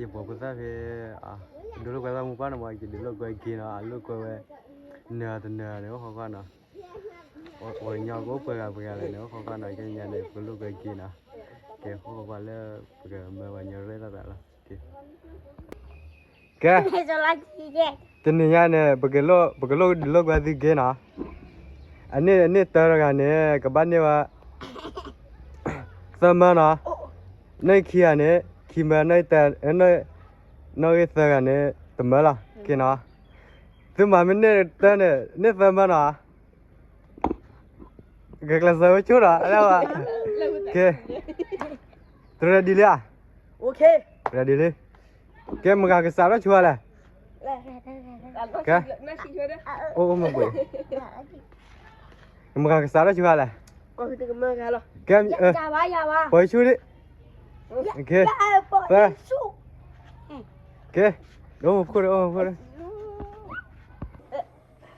ယပှၤဖိသၣ်ဖဲ ဒိလိာ်ကွဲသၣ်မူပှၢ်န့ၣ်မး ယကဒုးလိာ်ကွဲက့ၤနီၤ အလိာ်ကွဲဝဲ နၢၤတနၢၤန့ၣ် အိၣ်ဃီကွၢ်နီၤ ပှၤကညီကအိၣ်ပှဲၤဂၤပှဲၤဂၤလဲၣ်န့ၣ် အိၣ်ဃီကွၢ်နီၤ ကဲညါန့ၣ် ပကလိာ်ကွဲက့ၤနီၤ ကဲ အိၣ်ဃီကွၢ်လၢ ပကမၢပှၤကညီရဲၣ်သၣ်သးလီၤ ကဲ တနံၤညါန့ၣ် ပကလိာ်ဒုးလိာ်ကွဲသုက့ၤနီၤ အန့ၣ်အန့ၣ်တၢတဂၤန့ၣ် ကဘၣ်န့ၢ်ဝဲ သၢမၢနီၤ နီၣ်ဂံၢ်ခံဂၤန့ၣ် ခံမၢ နီၣ်ဂံၢ်သၢဂၤန့ၣ် တမၢလီၤ က့ၤနီၤ သုမၤမ့ၢ်န့ၢ်တၢန့ၣ် န့ၢ်သၢမၢနီၤ ကကျဲးစၢးဝဲဆိဒီး အဝဲ ကဲ ready လံဧါ ready လံ ကဲ မတၤဂၤကစးထီၣ်ဆိလဲၣ် ကဲ အိၣ်အိၣ်မ့ၢ်ဘှံး မတၤဂၤကစးထီၣ်ဆိလဲၣ် ကဲ ပှၤဆိဒံး ကဲ သၢ ကဲ အိၣ်မ့ၢ်ဖိဒီး အိၣ်မ့ၢ်ဖိဒီး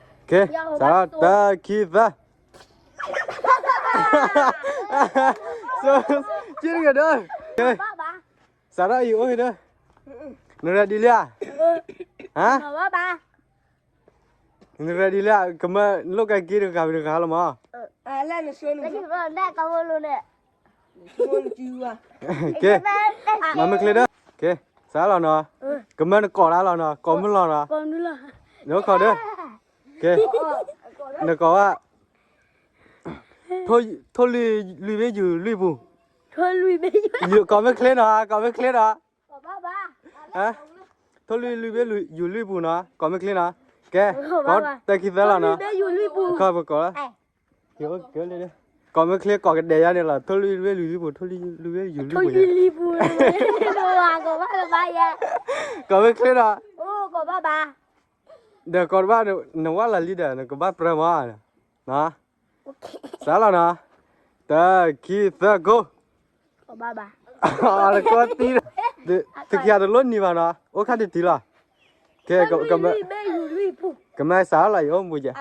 ကဲ စးထီၣ် တၢ ခံ သၢ က့ၤတဂၤဒီး ကဲ စးထီၣ်အံၤအိၣ်က့ၤဒီး န ready လံဧါ ဟါ န ready လံဧါ ကမၢလိာ်ကွဲက့ၤတဂၤဝံၤတဂၤလီၤမး ကဲ မၤမ့ၢ်ချ့ဒီး ကဲ စးလီၤနီၤ ကမၢနကိးတၢ်လီၤနီၤ ကိးမုၢ်လီၤနီၤ နကိးဒီး ကဲ နကိးဘၣ် ထိၣ်လွံၢ်လွံၢ်ဘ့ၣ်ယူၤလွံၢ်ပူၤ ကိးမ့ၢ်ချ့နီၤ ကိးမ့ၢ်ချ့နီၤ ထိၣ်လွံၢ်လွံၢ်ဘ့ၣ်ယူၤလွံၢ်ပူၤနီၤ ကိးမ့ၢ်ချ့နီၤ ကဲ ကိးတၢခံသၢလီၤနီၤ ခီပကိးလီၤ ကဲ ကိးမ့ၢ်ချ့ကိးကဒဲးယါန့ၣ်လီၤ ထိၣ်လွံၢ်လွံၢ်ယူၤလွံၢ်ပူၤ ထိၣ်လွံၢ်လွံၢ်ယူၤလွံၢ်ပူၤ ကိးမ့ၢ်ချ့နီၤ ဒီးကိးတဘၣ် နဝဲလီၤလံဒီး နကဘၣ်ပြၢမး စးလီၤနီၤ တၢ ခံ သၢ ကိး တကီတံ သုခံဂၤတလိၣ်နံၤဘၣ်နီၤ အိၣ်ခါတံၢ်တံၢ်လီၤ ကဲ ကမၢစးလီၤ ယအိၣ်မူကဲ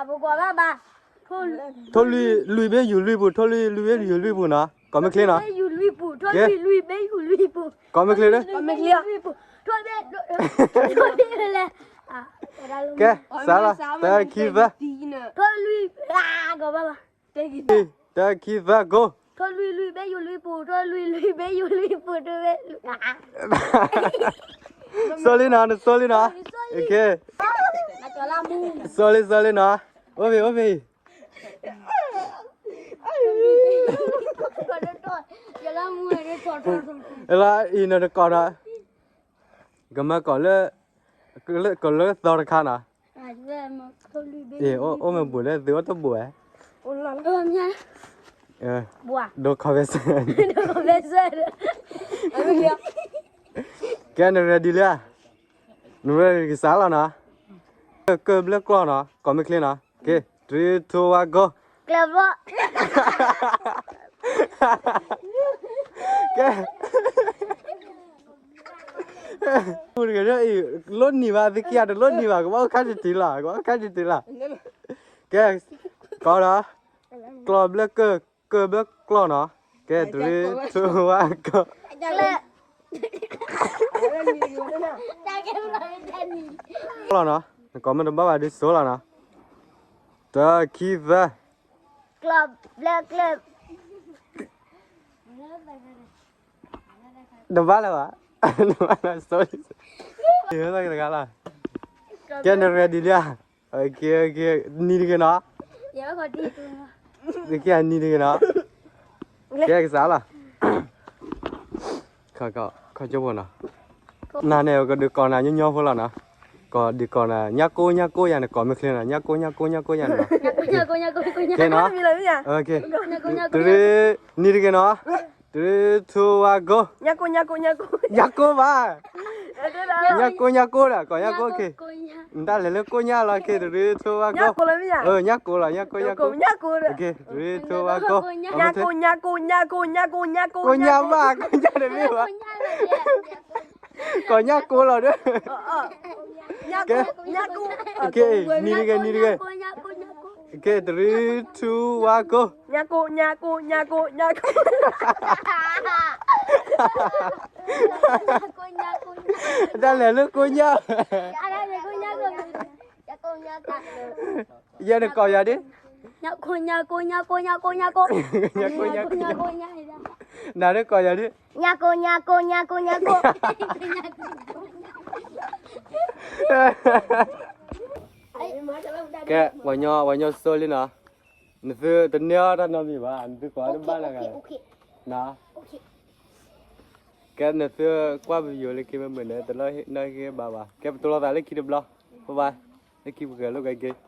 ထိၣ်လွံၢ်လွံၢ်ဘ့ၣ်ယူၤလွံၢ်ပူၤ ထိၣ်လွံၢ်လွံၢ်ဘ့ၣ်ယူၤလွံၢ်ပူၤနီၤ ကိးမ့ၢ်ချ့နီၤ ကဲ ကိး ကိးမ့ၢ်ချ့ဒီး ကဲ စးလီၤ တၢ ခံ သၢ တၢ ခံ သၢ ကိး ထိၣ်လွံၢ်လွံၢ်ဘ့ၣ်ယူၤလွံၢ်ပူၤ ထိၣ်လွံၢ်လွံၢ်ဘ့ၣ်ယူၤလွံၢ်ပူၤ ထိၣ်လွံၢ် စိလံနီၤ နစိလံနီၤ စိလံ စိလံနီၤ အိၣ်ဖဲ အိၣ်ဖဲ လၢအံၤနတကိးနီၤ ကမၢကိးလၢ ကိးလၢသီတခါနီၤ အိၣ်မ့ၢ်ဘူးလၢသုအိၣ်တဘူးဝဲ ဒိခီဖဲစၢၤ ကဲ န ready လံဧါ န ready ကစးလီၤနီၤ ကဘျၢကျီၢ်နီၤ ကိးမ့ၢ်ချ့နီၤ ကဲ three two one go ကဲ လိၣ်နံၤဘၣ် သုခံဂၤတလိၣ်နံၤဘၣ် ကဘၣ်အိၣ်ခါတံၢ်တံၢ်လီၤ ကဘၣ်အိၣ်ခါတံၢ်တံၢ်လီၤ ကဲ ကိးဒီး ကျီၢ်ဘျၢ ကဘျၢကျီၢ်နီၤ ကဲ three two one go လီၤနီၤ နကိးမ့ၢ်တဘၣ်ဘၣ်ဒုးစိလီၤနီၤ တၢ ခံ သၢ တဘၣ်လၢၤဘၣ် တဘၣ်လၢၤ စိလံ တဂၤလီၤ ကဲ န ready လံဧါ နံၤတဂ့ၤနီၤ နံၤတဂ့ၤနီၤ ကဲ ကစးလီၤ ခီကၠိဖိနီၤ နၤန့ၣ် ကဒုးကိးနၤညီညီဖိလီၤနီၤ ကိးဒုးကိးနၤ ညၣ်ကိၢ် ညၣ်ကိၢ်ယၤန့ၣ် ကိးမ့ၢ်ချ့နီၤ ညၣ်ကိၢ် ညၣ်ကိၢ် ညၣ်ကိၢ်ယၤန့ၣ်နီၤ ကဲနီၤ တရ့ နံၤတဂ့ၤနီၤ တရူးထူဝါကိး, ညၣ်ကိး ညၣ်ကိး ညၣ်ကိး, ညၣ်ကိးဘၣ်, ညၣ်ကိး ညၣ်ကိးဒီး ကိးညၣ်ကိး, နတၢ်လဲၤလၢကိးညၣ်လီၤ, တရူးထူဝါကိး, ညၣ်ကိးလီၤ ညၣ်ကိး ညၣ်ကိး, တရူးထူဝါကိး, ညၣ်ကိး ညၣ်ကိး ညၣ်ကိး ညၣ်ကိး, ကိးညၣ်ဘၣ် ကိးညၣ်တမ့ၢ်ဘၣ်, ကိးညၣ်ကိးလီၤဒီး, နံၤတဂ့ၤ နံၤတဂ့ၤ, တရူးထူဝါကိး, ညၣ်ကိး ညၣ်ကိး ညၣ်ကိး ညၣ်ကိး, တၢ်လဲၤလၢကိးညၣ်, ယဲနကိးယၤဒ်, ညၣ်ကိး ညၣ်ကိး ညၣ်ကိး ညၣ်ကိး, နၤဒ်ကိးယၤဒ်, ညၣ်ကိး ညၣ်ကိး ညၣ်ကိး ညၣ်ကိး, ကဲ ပှၤညီ ပှၤညီစိလံနီၤ, နသုတန့ၢ်အီၣ်တၢ်နီတမံၤဘၣ်, နသုကိးတဘၣ်လၢဂၤ, ကဲ နသုကွၢ်ပယိၤလၢခံမ့ၢ်မုာ်န့ၣ် တလီၢ်နီၣ်ဟ့ၣ်ဘၣ်ဘၣ်, ကဲ ပတိၢ်လိာ်သးလၢခံတဘျီ, ဘၣ်ဘၣ်, လၢခံပကဂဲၤလိာ်က့ၤ